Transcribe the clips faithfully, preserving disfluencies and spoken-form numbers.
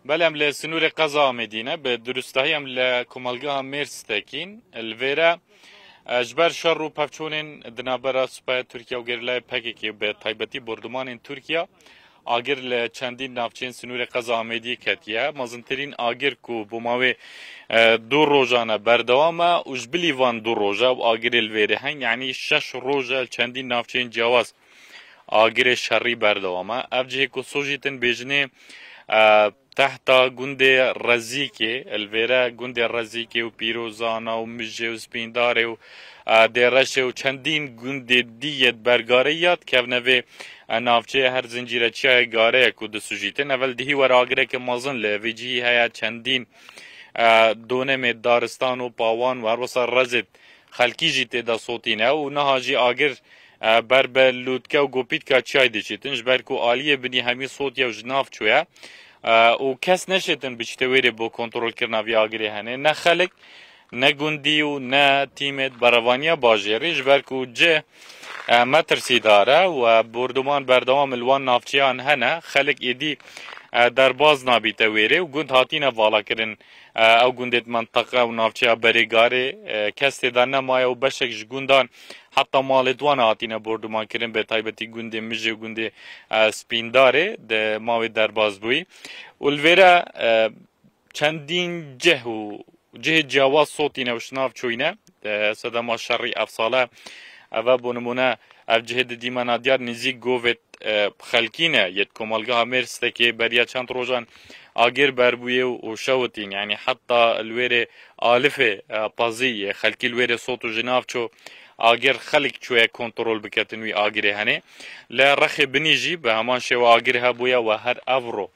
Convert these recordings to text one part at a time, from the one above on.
Belê, em li sinûrê qeza Amêdî ne, bi durustahî em li komelgeha Mêrstekîn. Li vêre, e, ji ber şer û pevçûnên di navbera supaya Tirkiye û gerîlayê P K K, bi taybetî bordumanên Tirkiye, agir li çendîn navçeyên sinûrê qeza Amêdiyê ketiye. Mezintirîn agir ku bo mawê, e, du rojan e berdewam e û ji bilî van du roja û agirê li vêrê hen, yanî şeş roj e li çendîn navçeyên ciyawaz agirê şerî berdewam e. Ev cihê ku sojîtin bêjinê, e, tehta gundê Rezîkê, li vêre gundê Rezîkê û Pîrozana û Mijê û Spîndarê û, e, Dêreşê û çendîn gundê dî yê di bergarê ya dikevne vê, e, navçeyê. Her zincîre çiyayê gare ye ku disujîtin. Evel dihî were agireke mezin li vê cihî heye, çendîn, e, donemê daristan û pawan û her wisa rezê xelkî jî tê de sotîne û niha jî agir, e, ber bi lûtke û gopîtka çiyayê diçîtin, ji ber ku aliyê binî hemî sotiye û ji nav çûye, e, û kes neşêtin biçîte wêrê bo kontrolkirina vî agirê henê. Ne xelk, ne gundî û ne tîmê di berevaniya bajêrê, ji ber ku cih, e, metirsîdar e û, e, borduman berdewam li wan navçeyan hene. Xelk êdî, e, derbaz nabîte wêrê û gund hatîne valakirin, e, ew gundê di menteqe û navçeya Berêgarê, e, kes tê de nemaye û beşek ji gundan heta malê di wan hatine bordumankirin, bi taybetî gundê Mijê û gundê, e, Spîndarê di mawê derbazbûyî. Û li vêre, e, çendîn cih û cihê ciyawaz sotîne û ji nav çûyne. E, sedema şerî ev sale, ev e, bo nimûne, ev cihê di dîmena diyar nêzîk govê, e, xelkî ne, yê di komelgeha Mêrstekê beriya çend rojan agir berbûye û, û şewitîn. Yanî heta li wêrê alifê, e, pezî yê xelkî li wêrê sot û ji nav çû, agir xelk çûye kontrol biketin wî agirê henê. Li rexê binî jî bi heman şêwe agir hebûye we her evro.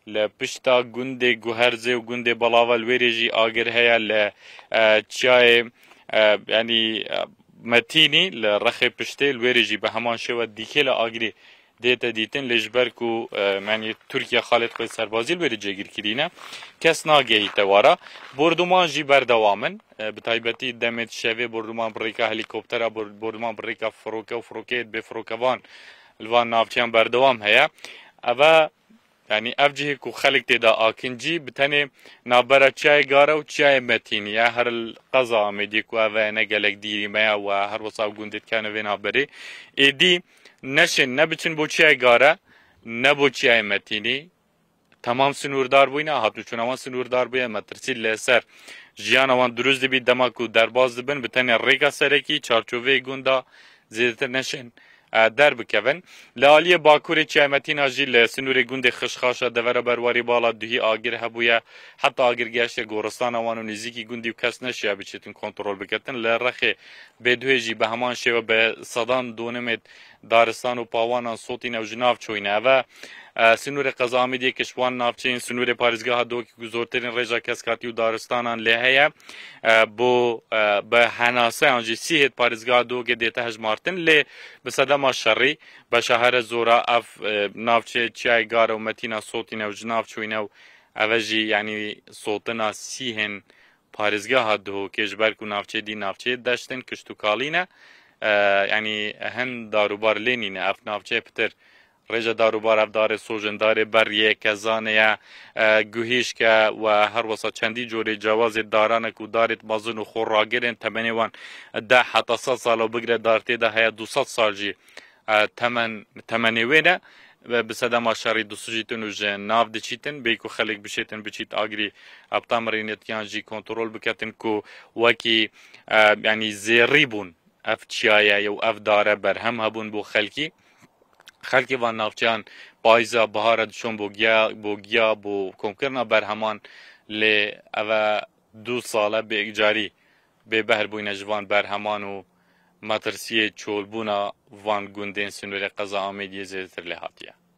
Li pişta gundê Guherzê û gundê Belava li wêrê jî agir heye, li, e, çiyayê, e, yanî, e, Metînî li rexê piştê li wêrê jî bi heman şêwe dîkêla agirî dête dîtin, lê ji ber ku, e, yanî Tirkiye xalê xwe serbazî li wêrê cêgirkirî ne, kes nagehîte wara. Borduman jî berdewam in. E, bi taybetî demê şevê borduman bi rêka helîkoptera, bor-, borduman bi rêka firoke û firokeyê bê firokevan li van navçeyan berdewam heye. Ev e, Yanî ev cihê ku xelk tê de akincî, bi tenê navbera çiyayê Gare û çiyayê Metînî ye. Her li qeza Amêdiyê ku ev e, ne gelek dîrî me ye û her wisa ew gundê dikevne vê navberê. Êdî neşên ne biçin bo çiyayê Gare, ne bo çiyayê Metînî. Temam sinûrdar bûyne, hatûçûna wan sinûrdar bûye, metirsî li ser jiyana wan dirust dibî. Dema ku derbas dibin, bi tenê rêka serekî, çarçoveyê gunda zêdetir neşên, e, derbikevin. Li aliyê bakurê Çiyayê Metîna jî li sinûrê gundê Xişxaşa devera Berwarî Bala duhî agir hebûye. Heta agir gehişte goristana wan û nêzîkî gundî û kes neşiya biçêtin kontrol biketin. Li Rexê Bêduhê jî bi heman şêwe bi sedan donimê daristan û pawanan sotîne û ji nav çûyne. Ev e, e, sinûrê qeza Amêdiyê ke ji wan navçeyên sinûrê parêzgeha Dihokê ku zortirîn rêja keskatî û daristanan lê heye, e, bo, e, bi henaseyan jî sîhêt parêzgeha Dihokê dête hejmartin, lê bi sedema şerî beşa here zora ev, e, navçeyê Çiyayê Gare û Metîna sotîne û ji nav çûyne û ev e jî, yanî, sotina sîhên parêzgeha Dihokê, ji ber ku navçeyê dî navçeyê deşt in, kişt û kalî ne. E, yanî hin darûbar lê nîne. Ev navçeyê pitir rêje darûbar, ev darê sojin, darê beriyê, kezanê ye, e, guhîşk e û her wisa çendî corê cewazê daran e ku darê mezin û xwe ragir in, temenê wan deh heta sed sal û bigire dar tê de heye, du sed sal jî, e, temen, temenê wê ne. Ve bi sedema şerî disujîtin û ji nav diçîtin, bê ku xelk bişêtin biçît agirî, ebta mirînetiyan jî kontrol biketin ku wekî, e, yanî zêrî bûn ev çiyayê û ev dare berhem hebûn bo xelkî. Xelkê van navçeyan payîza, bihara dişon bo giya, bo giya, bo komkirina berheman, lê ev e du sal e bê ekcarî bêbehr bûyne ji van berheman û metirsiyê çolbûna van gundên sinûrê qeza Amêdiyê zêdetir lê hatiye.